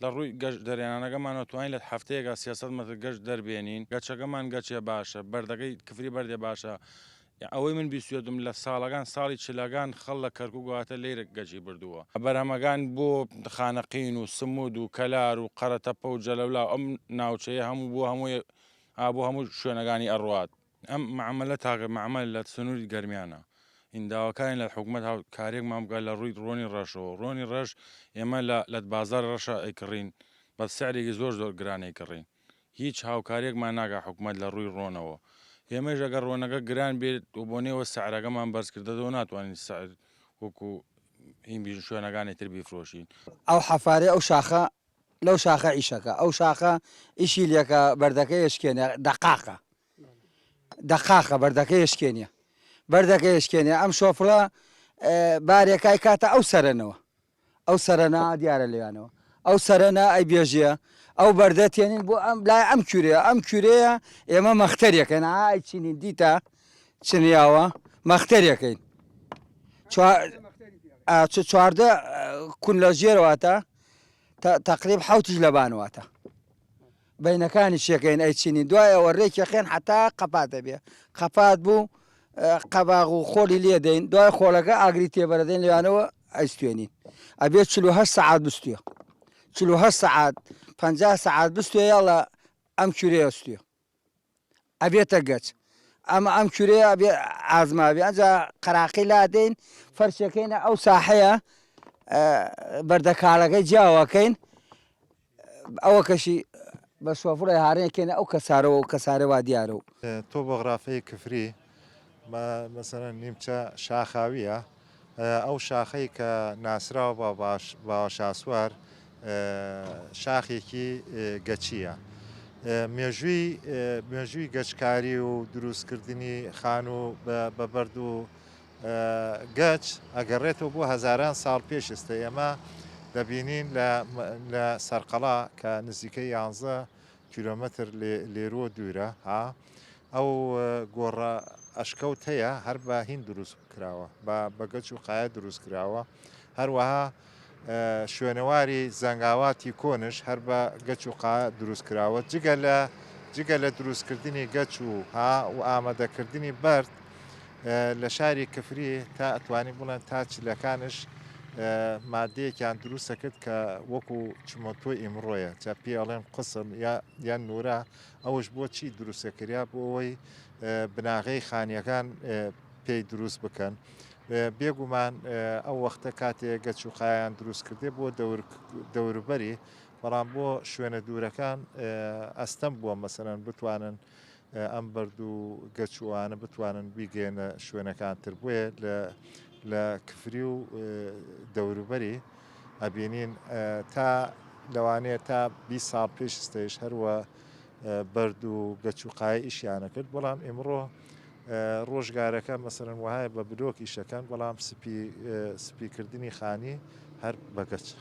لە ڕووی گەچ دەرێنانەکەمانەوە توانین لە هەفتەیەکا 300 مەتر گەچ دەربێنین. گەچەکەمان گەچێ باشە، بەردەکەی کفری بەردێ باشە. ئەوەی من بیستوێتم لە ساڵەکان ساڵی چلەکان خەڵ لە کەرکوک واتە لەیرە گەچی بردووە. بەرهەمەکان بۆ خانەقین و سمود و کەلار و قەرەتەپە و جەلەولا و ئەم ناوچەیە هەموو بۆ هەمووی بۆ هەموو شوێنەکانی ئەڕوات. ئەم مەعمەلە تاکە مەعمەل لە سنووری گەرمیانە. ئین داواکارین لە حکومەت هاوکاریەکمان بکات لە ڕووی ڕۆنی ڕەشەوە. ڕۆنی ڕەش ئێمە لە لە بازاڕی ڕەشە ئەیکڕین بە سعرێکی زۆر زۆر گران ئەیکڕین. هیچ هاوکاریەکمان ناکا حکومەت لە ڕووی ڕۆنەوە. ئێمەش ئەگەر ڕۆنەکە گران بێت و بۆنەیەوە سعرەکەمان بەرز کردەوە ناتوانین سعر وەکو هین بیژن شوێنەکانی تر بیفرۆشین. ئەو حەفارەی ئەو شاخە لەو شاخە ئیشەکە ئەو شاخە ئیشی لێکە بەردەکە یشکێنێ دەقاقە دەقاقە بەردەکە یشکێنێ بەردەکە یشکێنێ ئەم شۆفڵە بارێکای کاتە ئەو سەرەنەوە ئەو سەرەنا دیارە لێیانەوە ئەو سەرەنا ئەی بێژیە ئەو بەردە تێنین بۆ ئەم لای ئەم کورەیە ئەم کورەیە ئێمە مەختەرێکەن ئای چینین دیتە چنیاوە مەختەرێکەین 14 کون لە ژێرەواتە تەقریب حوتیش لە بانواتە بەینەکانی چێکەین ئەی چینین دوای ئەوە رێکی خێن حتا قەپات دەبێ قەپات بوو قەباغ و خۆڵی لێ دەین دوای خۆڵەکە ئاگری تێبەرەدەین لێیانەوە ئەیستێنین ئەبێ 48 سەعات بستوێ 48 سەعات 50 سەعات بستوێ یاڵە ئەم کورەیە ستوێ ئەبێتە گەچ ئەمە ئەم کورەیە ئەبێ ئازمابێ ئەجا قەراقی لادەین فەرشەکەینە ئەو ساحەیە بەردەکاڵەکەی جیاوەکەین ئەوە کەشی بە شۆفڵی هارێکێنە ئەو کەسارەوە و کەسارە وا دیارە و. تۆپۆغرافی کفری مەسەلەن نیمچە شاخاوییە، ئەو شاخەی کە ناسراوە بە باوەشاسوار شاخێکی گەچییە. مێژووی مێژووی گەچکاری و دروستکردنی خانوو بە بەرد و گەچ ئەگەڕێتەوە بۆ هەزاران ساڵ پێش ئێستا. ئێمە دەبینین لە سەرقەڵا کە نزیکەی یانزە کیلۆمەتر لێروە دوورە ها ئەو گۆڕە ئەشکەوت هەیە هەر بە هین دروست کراوە بە گەچ و قایە دروست کراوە هەروەها شوێنەواری زەنگاواتی کۆنش هەر بە گەچ و قا دروست کراوە جگە لە جگە لە دروستکردنی گەچ و ها و ئامادەکردنی بەرد لە شاری کفری تا ئەتوانین بڵێن تا چلەکانش مادەیەکیان دروستە کرد کە وەکو چمەتۆی ئیمڕۆیە جا پێ ئەڵێن قسم یا یان نورە ئەوش بۆ چی دروستە کریا بۆ ئەوەی بناغەی خانیەکان پێی دروست بکەن بێگومان ئەو وەختە کاتێ گەچ و قایان دروست کردێ بۆ دەوروبەری بەڵام بۆ شوێنە دوورەکان ئەستەم بووە مەسەرەن بتوانن ئەم بەرد و گەچ و ئەوانە بتوانن بیگەیەنە شوێنەکان تر بۆیە لە لە کفری و دەوروبەری ئەبینین تا لەوانەیە تا 20 ساڵ پێش ئێستەیش هەروە بەرد و گەچ و قایە ئیشیانە کرد بەڵام ئیمڕۆ ڕۆژگارەکە مەسەرەن وەهایە بە بلۆک ئیشەکەن بەڵام سپی سپیکردنی خانی هەر بە گەچە.